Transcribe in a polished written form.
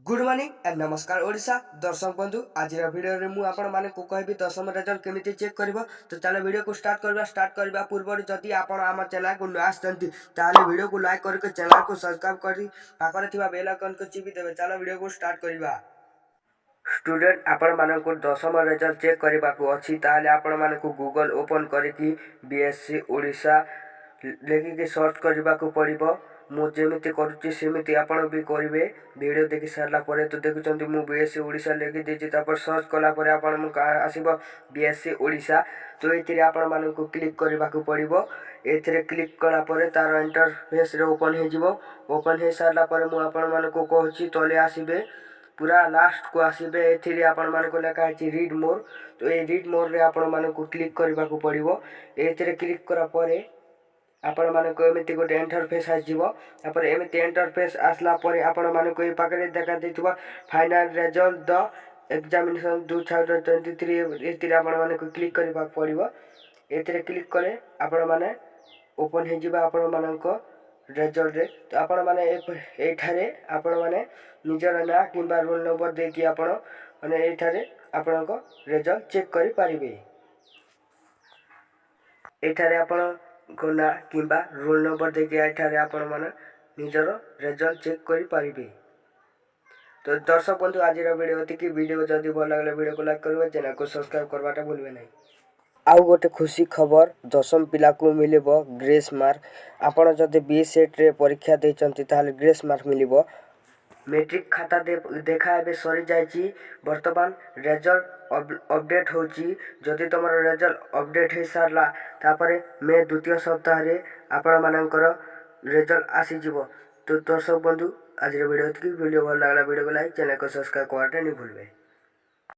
Good morning and ନମସ୍କାର ଓଡ଼ିଶା। ଦର୍ଶକ ବନ୍ଧୁ, ଆଜିର ଭିଡ଼ିଓରେ ମୁଁ ଆପଣମାନଙ୍କୁ କହିବି ଦଶମ ରେଜଲ୍ଟ କେମିତି ଚେକ୍ କରିବ। ତ ଚାଲ, ଭିଡ଼ିଓକୁ ଷ୍ଟାର୍ଟ କରିବା। ଷ୍ଟାର୍ଟ କରିବା ପୂର୍ବରୁ ଯଦି ଆପଣ ଆମ ଚ୍ୟାନେଲକୁ ନ ଆସିଛନ୍ତି, ତାହେଲେ ଭିଡ଼ିଓକୁ ଲାଇକ୍ କରିକି ଚ୍ୟାନେଲକୁ ସବସ୍କ୍ରାଇବ୍ କରି ପାଖରେ ଥିବା ବେଲ୍ ଆଇକନ୍କୁ ଚିପି ଦେବେ। ଚାଲ, ଭିଡ଼ିଓକୁ ଷ୍ଟାର୍ଟ କରିବା। ଷ୍ଟୁଡେଣ୍ଟ, ଆପଣମାନଙ୍କୁ ଦଶମ ରେଜଲ୍ଟ ଚେକ୍ କରିବାକୁ ଅଛି, ତାହେଲେ ଆପଣମାନଙ୍କୁ ଗୁଗଲ୍ ଓପନ୍ କରିକି ବିଏସ୍ଇ ଓଡ଼ିଶା ଲେଖିକି ସର୍ଚ୍ଚ କରିବାକୁ ପଡ଼ିବ। ମୁଁ ଯେମିତି କରୁଛି, ସେମିତି ଆପଣ ବି କରିବେ ଭିଡ଼ିଓ ଦେଖି ସାରିଲା ପରେ। ତ ଦେଖୁଛନ୍ତି, ମୁଁ ବିଏସ୍ଇ ଓଡ଼ିଶା ଲେଖିଦେଇଛି। ତାପରେ ସର୍ଚ୍ଚ କଲା ପରେ ଆପଣଙ୍କୁ ଆସିବ ବିଏସ୍ଇ ଓଡ଼ିଶା। ତ ଏଥିରେ ଆପଣମାନଙ୍କୁ କ୍ଲିକ୍ କରିବାକୁ ପଡ଼ିବ। ଏଥିରେ କ୍ଲିକ୍ କଲା ପରେ ତା'ର ଇଣ୍ଟରଫେସ୍ରେ ଓପନ୍ ହେଇଯିବ। ଓପନ୍ ହେଇସାରିଲା ପରେ ମୁଁ ଆପଣମାନଙ୍କୁ କହୁଛି, ତଳେ ଆସିବେ, ପୁରା ଲାଷ୍ଟକୁ ଆସିବେ। ଏଥିରେ ଆପଣମାନଙ୍କୁ ଲେଖା ହେଇଛି ରିଡ୍ ମୋର୍। ତ ଏଇ ରିଡ୍ ମୋର୍ରେ ଆପଣମାନଙ୍କୁ କ୍ଲିକ୍ କରିବାକୁ ପଡ଼ିବ। ଏଥିରେ କ୍ଲିକ୍ କଲା ପରେ ଆପଣମାନଙ୍କୁ ଏମିତି ଗୋଟେ ଇଣ୍ଟରଫେସ୍ ଆସିଯିବ। ତାପରେ ଏମିତି ଇଣ୍ଟରଫେସ୍ ଆସିଲା ପରେ ଆପଣମାନଙ୍କୁ ଏଇ ପାଖରେ ଦେଖା ଦେଇଥିବ final result the examination 2023। ଏଥିରେ ଆପଣମାନଙ୍କୁ କ୍ଲିକ୍ କରିବାକୁ ପଡ଼ିବ। ଏଥିରେ କ୍ଲିକ୍ କଲେ ଆପଣମାନେ ଓପନ୍ ହେଇଯିବ ଆପଣମାନଙ୍କ ରେଜଲ୍ଟରେ। ତ ଆପଣମାନେ ଏଇଠାରେ ଆପଣମାନେ ନିଜର ନାଁ କିମ୍ବା ରୋଲ୍ ନମ୍ବର ଦେଇକି ଆପଣ ମାନେ ଏଇଠାରେ ଆପଣଙ୍କ ରେଜଲ୍ଟ ଚେକ୍ କରିପାରିବେ। ଏଇଠାରେ ଆପଣଙ୍କ ନାଁ କିମ୍ବା ରୋଲ୍ ନମ୍ବର ଦେଇକି ଏଠାରେ ଆପଣମାନେ ନିଜର ରେଜଲ୍ଟ ଚେକ୍ କରିପାରିବେ। ତ ଦର୍ଶକ ବନ୍ଧୁ, ଆଜିର ଭିଡ଼ିଓ ଏତିକି। ଭିଡ଼ିଓ ଯଦି ଭଲ ଲାଗିଲେ ଭିଡ଼ିଓକୁ ଲାଇକ୍ କରିବେ, ଚ୍ୟାନେଲକୁ ସବସ୍କ୍ରାଇବ୍ କରିବାଟା ଭୁଲିବେ ନାହିଁ। ଆଉ ଗୋଟେ ଖୁସି ଖବର, ଦଶମ ପିଲାକୁ ମିଳିବ ଗ୍ରେସ୍ ମାର୍କ। ଆପଣ ଯଦି ବି ସେଟ୍ରେ ପରୀକ୍ଷା ଦେଇଛନ୍ତି, ତାହେଲେ ଗ୍ରେସ୍ ମାର୍କ ମିଳିବ। ମେଟ୍ରିକ୍ ଖାତା ଦେଖା ଏବେ ସରିଯାଇଛି। ବର୍ତ୍ତମାନ ରେଜଲ୍ଟ ଅପଡ଼େଟ୍ ହେଉଛି। ଯଦି ତୁମର ରେଜଲ୍ଟ ଅପଡ଼େଟ୍ ହେଇସାରିଲା, ତାପରେ ମେ ଦ୍ୱିତୀୟ ସପ୍ତାହରେ ଆପଣମାନଙ୍କର ରେଜଲ୍ଟ ଆସିଯିବ। ତ ଦର୍ଶକ ବନ୍ଧୁ, ଆଜିର ଭିଡ଼ିଓ ଏତିକି। ଭିଡ଼ିଓ ଭଲ ଲାଗିଲା, ଭିଡ଼ିଓକୁ ଲାଇକ୍, ଚ୍ୟାନେଲକୁ ସବସ୍କ୍ରାଇବ୍ କରିବାଟା ନାଇଁ ଭୁଲବେ।